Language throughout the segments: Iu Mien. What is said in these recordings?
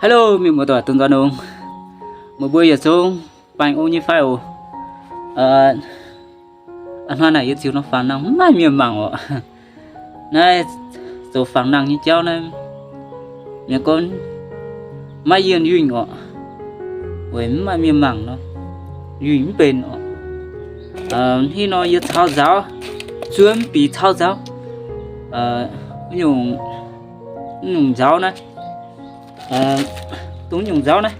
Hello, mienh muoz-doic, dongh nzoih nongx, meih mbuo yietc zungv baengh orn nyei fai oc? Hnoi naaic yie ziux norm fangx nangh mv maaih mienh mangc oc. Naaiv zoux fangx nangh nyei jauv naaiv, mienh gorngv maiv yienh yunh oc, weic mv maaih mienh mangc nor, yunh mv benx oc. Hnangv nor yie caux nzauz, zuov mv bieqc caux nzauz, nyungc nzauz naaiv, dongh nyungc nzauz naaiv,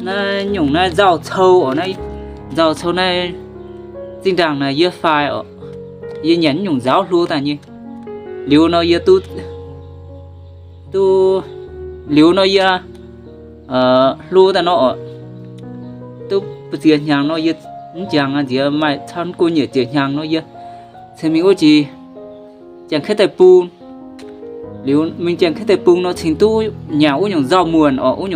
naaiv nyungc naaiv nzauh cou oc, naaiv nzauh cou naaiv zinh ndaangc naaic yie faix oc. Yie nyanc nyungc nzauz hlo daaih nyei. Liuz nor yie duqv, duqv, liuz nor yie hlo daaih nor oc, duqv buo ziex hnyangx nor yie mv jangx aqv, nziex maaih camv gu'nyuoz ziepc hnyangx nor yie cingx mingh wuov jiex Janx-Kaeqv deic-bung. Liuz mingh Janx-Kaeqv deic-bung nor cingx duqv nyanc wuov nyungc nzauh muonc oc, wuov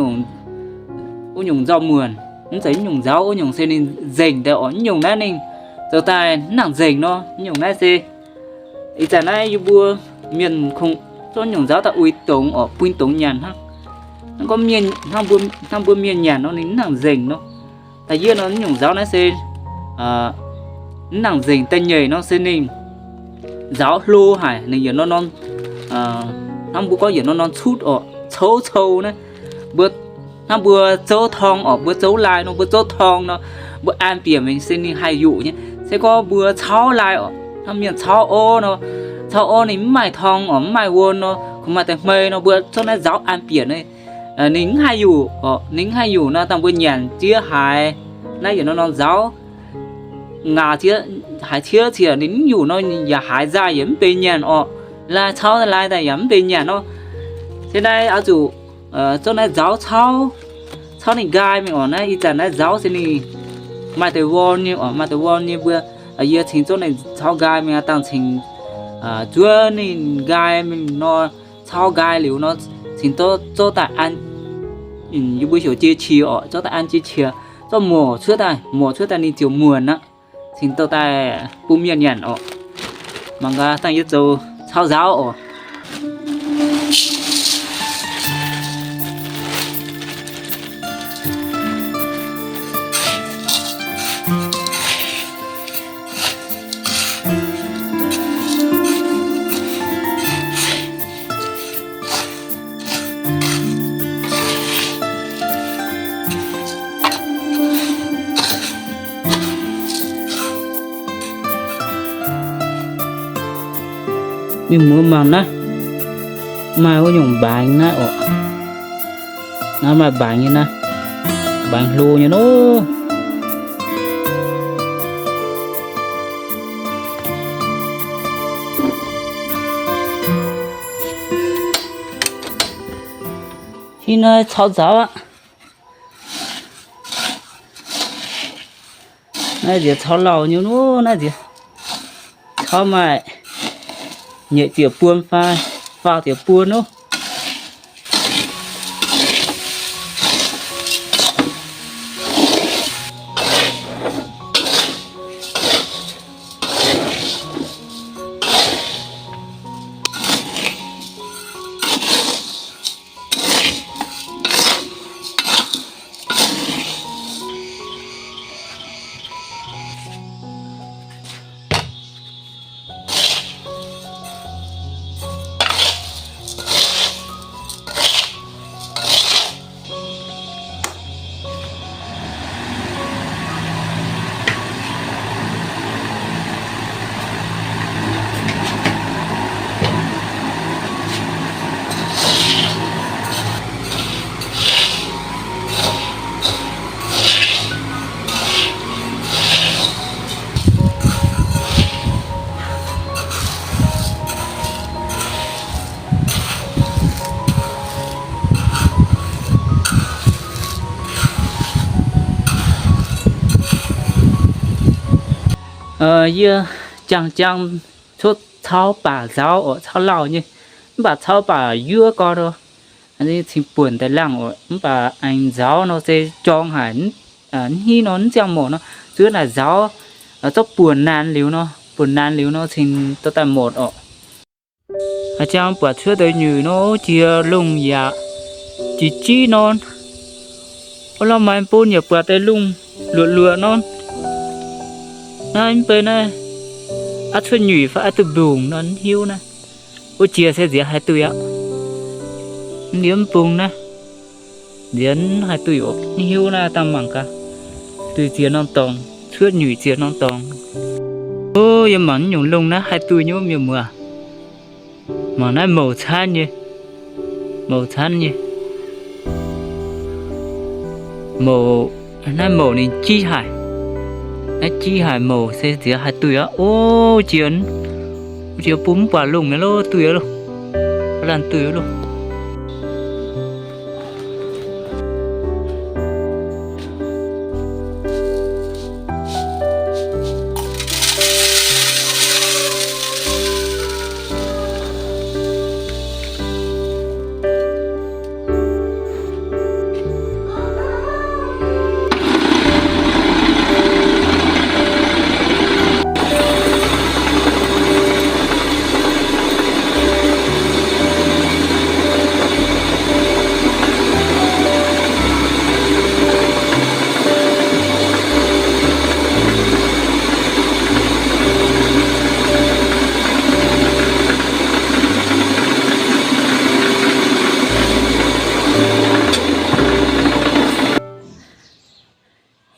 nyungc nzauh muonc, mv zeiz wuov nyungc nzauz, wuov nyungc se ninh nzengc daaih oc. Wuov nyungc naaiv ninh zoux daaih mv nangc nzengc nor. Wuov nyungc naaiv se ih zanc naaiv yie mbuo mienh kungx zorqv nyungc nzauz daaih uix dongz oc, buix dongz nyanc hnangv. Hnangv gorngv mienh, hnangv mbuo mienh nyanc nor ninh mv nangc nzengc nor. Da'yietv nor nyungc nzauz naaiv se mv nangc nzengc da'nyeic nor se ninh nzauz hlo haic, ninh yietc norm norm, hnangv mbuo gorngv yietc norm norm cutv oc, cou cou naaiv. Mbuo hnangv mbuo zouv torng oc, mbuo zouv lai nor, mbuo zouv torng nor, mbuo an bieqc mingh se ninh haih yuqc nyei. Se gorngv mbuo cauv lai oc, hnangv mienh cauv orv nor, cauv orv ninh mv maaih torng oc, mv maaih wuon nor, kungx maaih deix hmei nor, mbuo zorqv naaiv nzauz an bieqc, ninh mv haih yuqc oc, ninh mv haih yuqc nor, dangh mbuo nyanc jiex haaix, naaiv yietc norm norm nzauz, ngaac jiex haaix ciouv ziec ninh mv yuqc nor, yaac haaix nzaaih yaac mv benx nyanc oc. Lai cauv lai daaih yaac mv benx nyanc nor. Se naaiv oix zuqc zorqv naaiv nzauz cauv, cauv ninh nqaai mingh oc. Naaiv ih zanc naaiv nzauz se ninh maaih deix worn nyei oc, maaih deix worn nyei mbuo. Yie cingx zorqv ninh cauv nqaai mingh, dangh cingx zuov ninh nqaai mingh nor, cauv nqaai liuz nor, cingx zorqv daaih an, yie mbuo heuc jei qiex oc, zorqv daaih an jei qiex, zorqv morc cuotv daaih, morc cuotv daaih ninh ziouc muonc aqv. Cingx dorh daaih bun mienh nyanc oc. Mangc gaax, dangh yie zoux cauv nzauz oc. Mienh muoz mangc naaiv, maaih wuov nyungc mbaengx naaiv oc. Naaiv maaih mbaengx nyei naaiv, mbaengx hlo nyei nor. Ih naaiv caux nzauz aqv. Naaiv nziex caux lauh nyei nor, naaiv nziex caux maaih nyeic ziepc buon fai faah ziepc buon nor. Yie jangx jangx cuotv caux baac nzauz oc, caux lauh nyei, mv baac caux baac yuov gorn nor, cingx buonc daaih laangh oc. Mv baac aengx nzauz nor se jorng haic, hniev nor mv ziangh morc nor, zuov naaic nzauz zorqv buonc naanx liuz nor, buonc naanx liuz nor cingx dorh daaih morc oc. A'jang buatc cuotv deix nyuic nor, jiex lungh yaac jiex jiv nor. Wuov lorh maaih bun yaac buatc deix lungh luoqc luoqc nor. Naaiv mv bei naaiv, aav cuotv nyuic fai aav duqv mbungh nor mv hiuv naaiv. Wuov jiex se nziex haih duih aqv. Mv liemh mv bung naaiv, nziex mv haih duih oc. Mv hiuv naaiv dangh mangc gaax. Duih ziex norm dorngx, cuotv nyuic ziex norm dorngx. O, yie mangc nyungc lungh naaiv haih duih nyei wuov, mienh muoz. Mangc naaiv mouc camv nyei, mouc camv nyei. Mouc, naaiv mouc ninh jiv haic. Naaiv jiv haic mouc se nziex haih duih aqv. O, jiex, jiex bun mv buatc lungh nyei loh, duih loh. Laanh duih loh.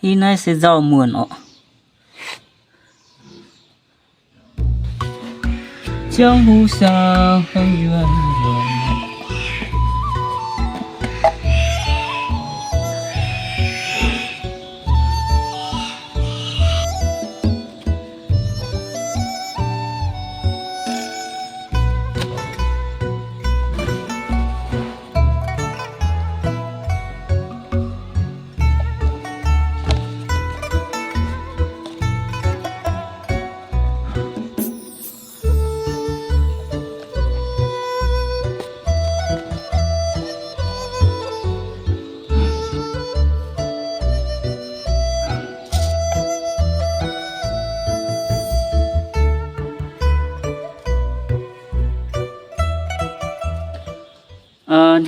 Ih, naaiv se nzauh muonc orqc. Jianghu saang heng yuonh longc.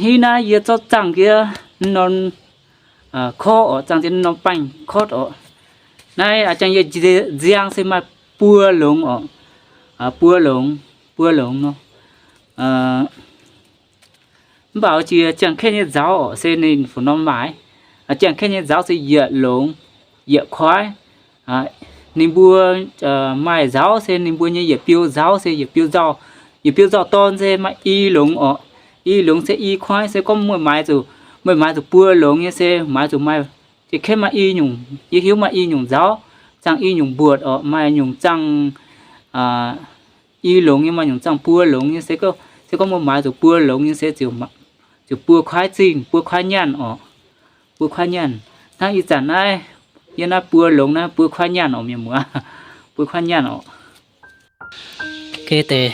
Hnangv naaiv yie zorqv zaangh jienv norm korv oc, zaangh jienv norm baengh korv oc. Naaiv a'jang yie nziang se maaih buo longx oc. Buo longx, buo longx nor. Mv baac jiex ziangh kaeqv nyei nzauz oc, se ninh fu norm maaiz. Ziangh kaeqv nyei nzauz se yietc longx, yietc kuaaiv. Ninh mbuo maaih nzauz se ninh mbuo nyei yietc biou nzauz se yietc biou nzauh, yietc biou nzauh dorn se maaih i longx oc. I longx se i kuaaiv, se gorngv meih maaiz zuqc, meih maaiz zuqc buo longx nyei se maaiz zuqc maaih, jiex kaeqv maaih i nyungc, yie hiuv maaih i nyungc nzauz, zaangh i nyungc mbuoqc oc, maaih nyungc zaangh i longx nyei, maaih nyungc zaangh buo longx nyei se, se gorngv meih maaiz zuqc buo longx nyei se ziouc buo kuaaiv zingh, buo kuaaiv nyaanh oc. Buo kuaaiv nyaanh. Hnangv ih zanc naaiv, yie naaiv buo longx naaiv buo kuaaiv nyaanh oc, mienh muoz. Buo kuaaiv nyaanh oc. Ge deix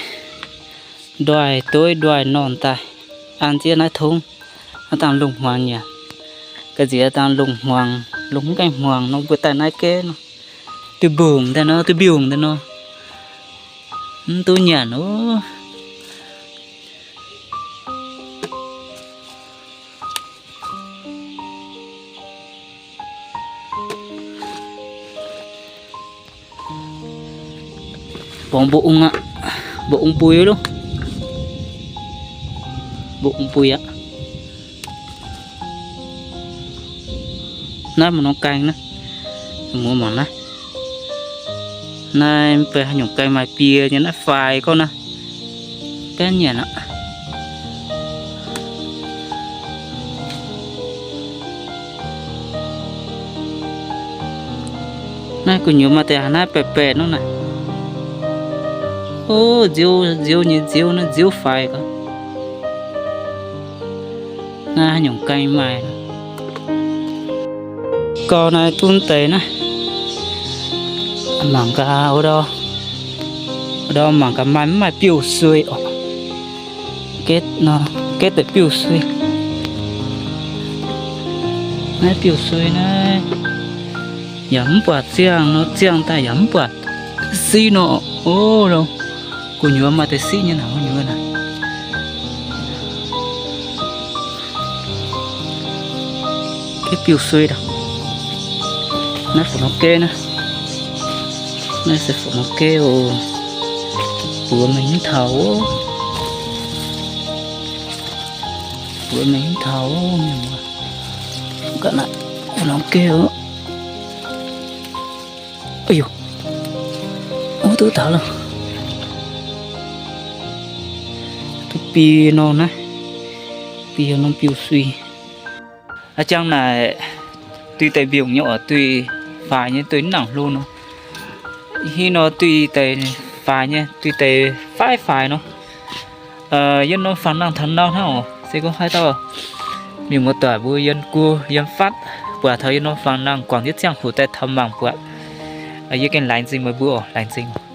ndoih dueiv ndoih norm daaih, an zieqv naaiv tongv, aav dangh lungh hmuangx nyanc. Ga'nziex dangh lungh hmuangx, lungh mv gaengh hmuangx nor mbuo daaih naaiv geh nor, duih mbungh daaih nor, duih mbiungc daaih nor, mv duqv nyanc oc. Borngz mba'ong aqv, mba'ong mbui loh. Mba'ong mbui aqv. Naaiv maaih norm gaeng naaiv. Muoz mangc naaiv. Naaiv mv bei haaix nyungc gaeng maaih bie nyei naaiv faix gorngv naaiv. Gaengh nyanc aqv. Naaiv gu'nyuoz maaih deix haaix naaiv baeqc baeqc nor naaiv. O, nziouv, nziouv nyei nziouv naaiv, nziouv faix gorngv. Naaiv haaix nyungc gaeng maaih. Gau naaiv dunv deix naaiv. Mangc gaax wuov ndau, wuov ndau mangc gaax maaih mv maaih biouv-suei oc. Getv nor, getv deix biouv-suei. Naaiv biouv-suei naaiv yaac mv buatc ziangh nor, ziangh daaih yaac mv buatc siqv nor. O, gu'nyuoz maaih deix siqv nyei naaic, gu'nyuoz naaic. Biuv sui daaih. Naaiv fu'nor geh naaiv. Naaiv se fu'nor geh oc. Buoz mingh mv taux oc. Buoz mingh mv taux oc. Ga'naaiv fu'nor geh oc. Ov, ov, duqv taux lorqc. Duqv biei norm naaiv. Biei norm biuv sui. A'jang naaic, duih deix mbiungc nyei oc, duih faix nyei, duih mv nangc hlo nor. Hiuv nor duih deix faix nyei, duih deix faix faix nor. Yiem norm fangx nangh taux nau hnangv oc, se gorngv haaix dauh mienh muoz-doic mbuo yiem guoqv yiem fatv buatc taux yiem norm fangx nangh guangc jienv ziangh hoc daaih taux mangc buatc, yie gengh laengz zingh meih mbuo oc, laengz zingh.